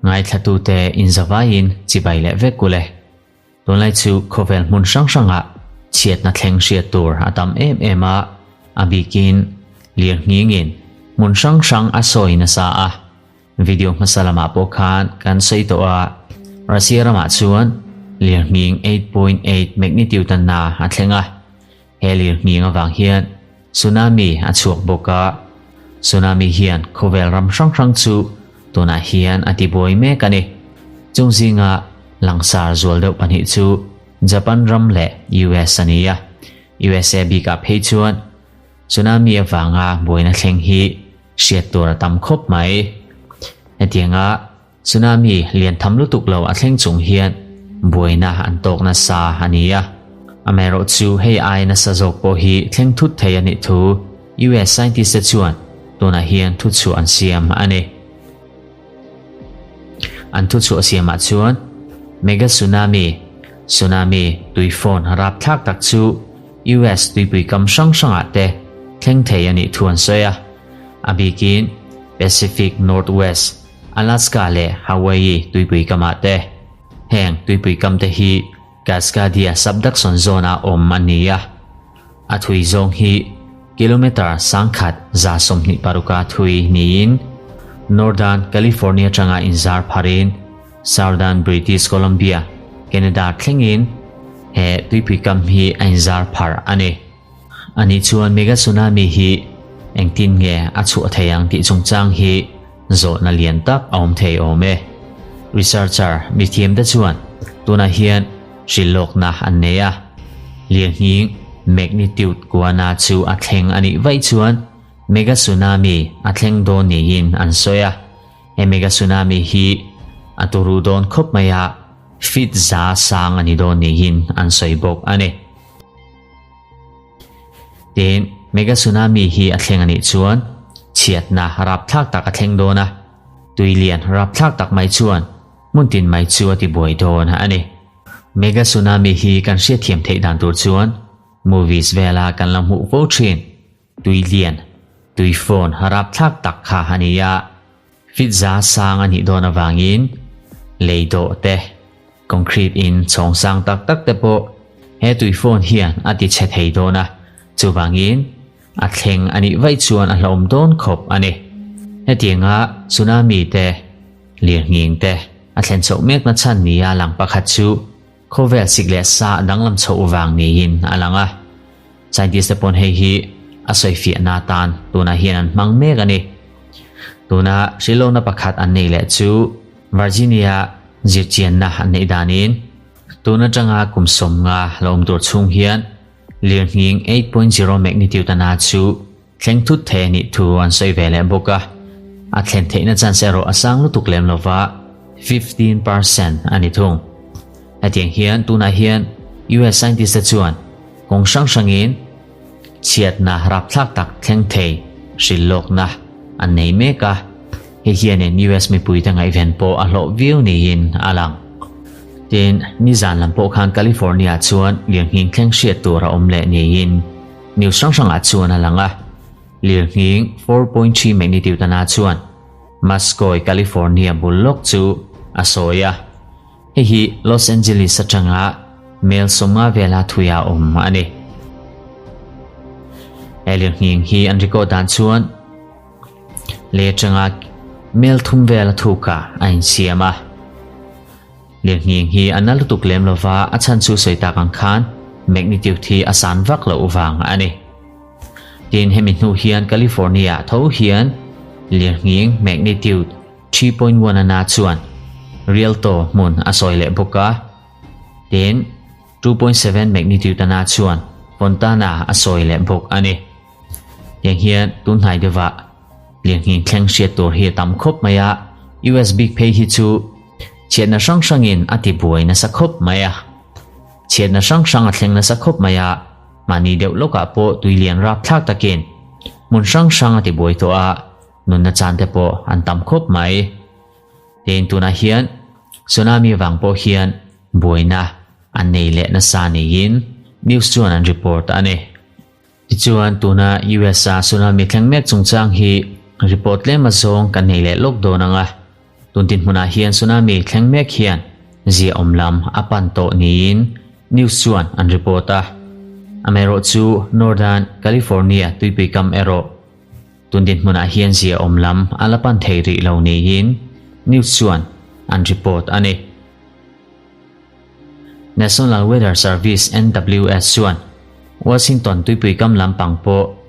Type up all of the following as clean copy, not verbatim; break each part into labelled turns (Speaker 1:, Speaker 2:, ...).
Speaker 1: Ngaithlatute inzavaiin chibai leh vek u le. Tunlai chu khawvel hmun hrang hrangah chhiatna thleng hriat tur a tam em em a, a bikin lirnghingin hmun hrang hrang a sawi nasa a. Video hmasa lamah pawh khan kan sawi tawh a, Russia ramah chuan lirnghing 8.8 magnitude a na a thleng a. He lirnghing avang hian tsunami a chhuak bawk a, tsunami hian khawvel ram hrang hrang chu tunah hian a tibuai mek a ni. Chung zinga langsar zual deuh pahnih chu Japan ram leh US a ni a, USA bikah phei chuan tsunami avanga buaina thleng hi hriat tur a tam khawp mai. Hetianga Tsunami lian tham lutuk lo a thleng chung hian buaina an tawk nasa a ni a. Amaherawhchu hei ai nasa zawk pawh hi thleng thut thei a nih thu US scientist te chuan tunah hian thuchhuah an siam a ni. An thuchhuah siamah chuan mega tsunami, tsunami tuifawn rapthlak tak chu US tuipui kam hrang hrangah te thleng thei a nih thu an sawi a. A bikin Pacific Northwest, Alaska leh Hawaii tuipui kamah te. Heng tuipui kam te hi Cascadia Subduction Zone-a awm a ni a. A thui zawng hi kilometre 1126-a thui niin Northern California atanga inzar pharin Southern British Columbia, Canada thlengin he tuipui kam hi a inzar phar a ni. Ani chuan mega tsunami hi engtin nge a chhuah thei ang tih chungchang hi zawhna lian tak a awm thei awm e. Researcher mithiamte chuan tunah hian hrilhlawkna an nei a, lirnghing magnitude kuana chu a thleng a nih vaih chuan mega tsunami a thleng dawn niin an sawi a. He mega tsunami hi a turu dawn khawp mai a, feet za sang a ni dawn niin an sawi bawk a ni. Tin, mega tsunami hi a thleng a nih chuan chhiatna rapthlak tak a thleng dawn a, tui lian rapthlak tak mai chuan hmun tin mai chu a ti buai dawn a ni. Mega tsunami hi kan hriatthiam theih dan tur chuan movies vela kan la hmuh fo thin. Tui lian, tui phone rapthlak tak kha a ni a, fit za sang a nih dawn avangin lei dawh te, concrete in chhawng sang tak tak te pawh he tui phone hian a ti chhe thei dawn a, chuvangin a thleng a nih vaih chuan a hlauhawm dawn khawp a ni. Hetianga tsunami te, lirnghing te a thlen chhoh mekna chhan nia lang pakhat chu Khawvel sik leh sa danglam chhoh vang niin a lang a. Scientist te pawn hei hi a sawifiahna atan tunah hian an hmang mek a ni. Tuna hrilhlawkna pakhat an neih leh chu Virginia zirchianna an neih danin tun atanga kum 50 la awm tur chhung hian lirnghing 8.0 magnitude a na chu thleng thut thei a nih thu an sawi ve leh bawk a. A thlen theihna chance erawh a sang lutuk lem lova 15% a ni thung. Hetiang hian tunah hian US scientist te chuan kawng hrang hrangin chhiatna rapthlak tak thleng thei hrilhlawkna an nei mek a, hei hianin US mipuite ngaihven pawh a hlawh viau niin a lang. Tin, nizan lam pawh khan California chuan lirnghing thleng hriat tur a awm leh niin news hrang hrangah chuan a lang a, lirnghing 4.3 magnitude ana chuan Muscoy, California bul lawk chu a sawi a. Hei hi Los Angeles atanga mel 50 vela thuia awm a ni. He lirnghing hi an record dan chuan lei atanga mel 3 vela thuka a insiam a. Lirnghing hi a na lutuk lem lova a chhan chu sawi tak ang khan magnitude hi a san vak loh vang a ni. Tin, hemi hnu hian California tho hian lirnghing magnitude 3.1 a na chuan Rialto hmun a sawi leh bawk a, tin 2.7 magnitude a na chuan Fontana a sawi leh bawk a ni. Tiang hian tun hnai deuhah lirnghing thleng hriat tur hi a tam khawp mai a, US bik phei hi chu chhiatna hrang hrangin a ti buai nasa khawp mai a. Chhiatna hrang hrang a thleng nasa khawp mai a, mahni deuh lawkah pawh tui lian rapthlak takin hmun hrang hrang a ti buai tawh a, Nunna chan te pawh an tam khawp mai. Tin, tunah hian tsunami vang pawh hian buaina an nei leh nasa niin news chuan an report a ni. Tichuan, tuna US-a tsunami thleng mek chungchang hi Report tlem azawng kan nei leh lawk dawn ang a, tun dinhmunah hian tsunami thleng mek hian ziaawm lam a pan tawh niin news chuan an report a. Amaherawhchu Northern California tuipui kam erawh tun dinhmunah hian ziaawm lam a la pan thei rih lo niin news chuan an report a ni. National Weather Service, NWS, chuan Washington tuipui kam lampang pawh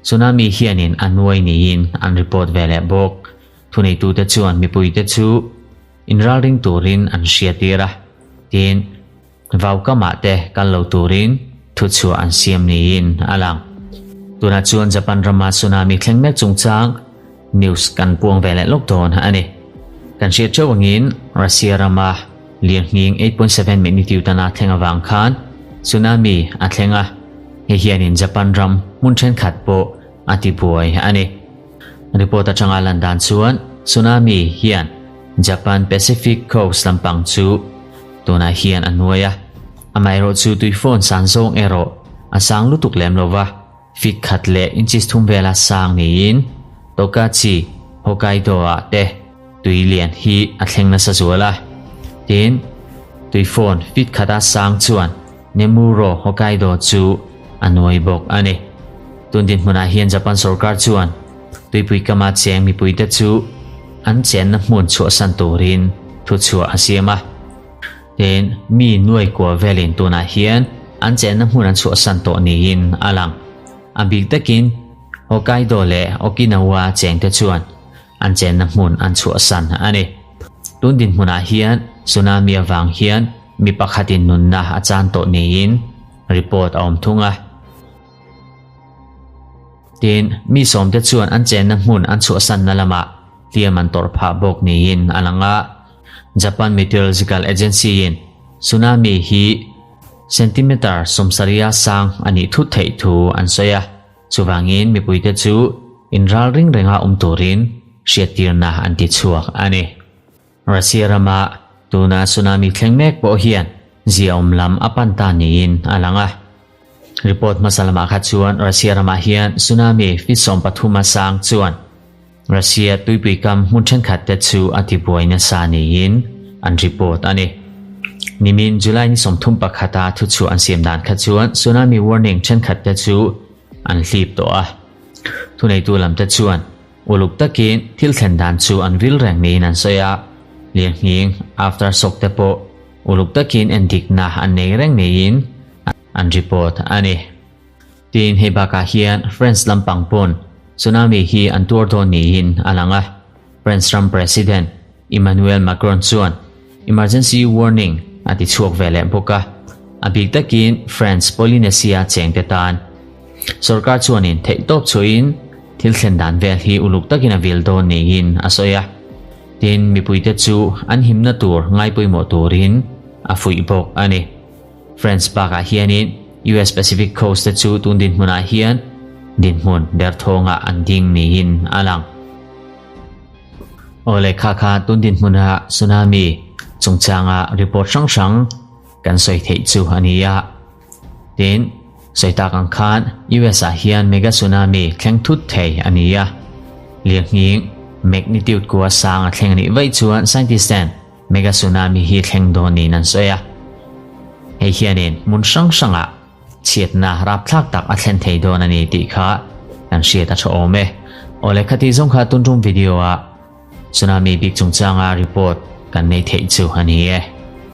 Speaker 1: Tsunami hianin a nuai niin an report ve leh bawk. Thuneitute chuan mipuite chu inralring turin an hriatir a, tin, vaukamah te kal lo turin thuchhuah an siam niin a lang. Tunah chuan Japan rama tsunami thleng mek chungchang news kan puang ve leh lawk dawn a ni. Kan hriat theuh angin Russia rama lirnghing 8.7 magnitude a thleng avang khan tsunami a thleng a, hei hianin Japan ram hmun thenkhat pawh a tibuai a ni. Report atanga lan dan chuan tsunami hian Japan Pacific Coast lampang chu tunah hian a nuai a, amaherawhchu tuifawn san zawng erawh a sang lutuk lem lova. Feet khat leh inches thum vela sang niin Tokachi, Hokkaido-ah te tui lian hi a thleng nasa zual a. Tin, tui phone feet khata sang chuan Nemuro, Hokkaido chu a nuai bawk a ni. Tun dinhmunah hian Japan sorkar chuan tuipui kama cheng mipuite chu an chenna hmun chhuahsan turin thuchhuah a siam a. Tin, mi nuai kua velin tunah hian an chenna hmun an chhuahsan tawh niin a lang. A bik takin Hokkaido leh Okinawa chengte chuan an chenna hmun an chhuahsan a ni. Tun dinhmunah hian tsunami avang hian mi pakhatin nunna a chan tawh niin report a awm thung a. Tin, mi sawmte chuan an chenna hmun an chhuahsanna lamah hliam an tawrh phah bawk niin a lang a. Japan Meteorological Agency-in tsunami hi centimeter sawmsarih a sang a nih thut theih thu an sawi a, chuvangin mipuite chu inralring renga awm turin hriattirna an ti chhuak a ni. Russia rama tuna tsunami thleng mek pawh hian ziaawm lam a pan ta niin a lang a. Report hmasa lamah kha chuan Russia ramah hian tsunami feet 13 a sang chuan Russia tuipui kam hmun thenkhat te chu a tibuai nasa niin an report a ni. Nimin July ni 31 a thuchhuah an siam dan kha chuan tsunami warning thenkhat te chu an hlip tawh a. Thuneitu lam te chuan uluk takin thil thlen dan chu an vil reng niin an sawi a, lirnghing aftershock te pawh uluk takin endikna an nei reng niin an report a ni. Tin, hei bakah hian France lampang pawn tsunami hi an tuar dawn niin a lang a. France ram President Emmanuel Macron chuan emergency warning a ti chhuak ve leh bawk a. A bik takin France Polynesia chengte tan sorkar chuanin theihtawp chhuahin thil thlen dan vel hi uluk takin a vil dawn niin a sawi a. Tin, mipuite chu an himna tur ngaipawimawh turin a fuih bawk a ni. France bakah hianin US Pacific Coast te chu tun dinhmunah hian dinhmun derthawngah an ding niin a lang. Aw lehkha kha tun dinhmuna tsunami chungchanga report hrang hrang kan sawi theih chu a ni a. Tin, sawi tak ang khan US ah hian mega tsunami thleng thut thei a ni a. Lirnghing magnitude kua sang a thleng a nih vaih chuan scientist ten Mega tsunami hi thleng dawn niin an sawi a, hei hianin hmun hrang hrangah chhiatna rapthlak tak a thlen thei dawn a ni tih kha kan hriat a tha awm e. Awle khati zawng kha tun tum video ah tsunami bik chungchanga report kan nei theih chu a ni e.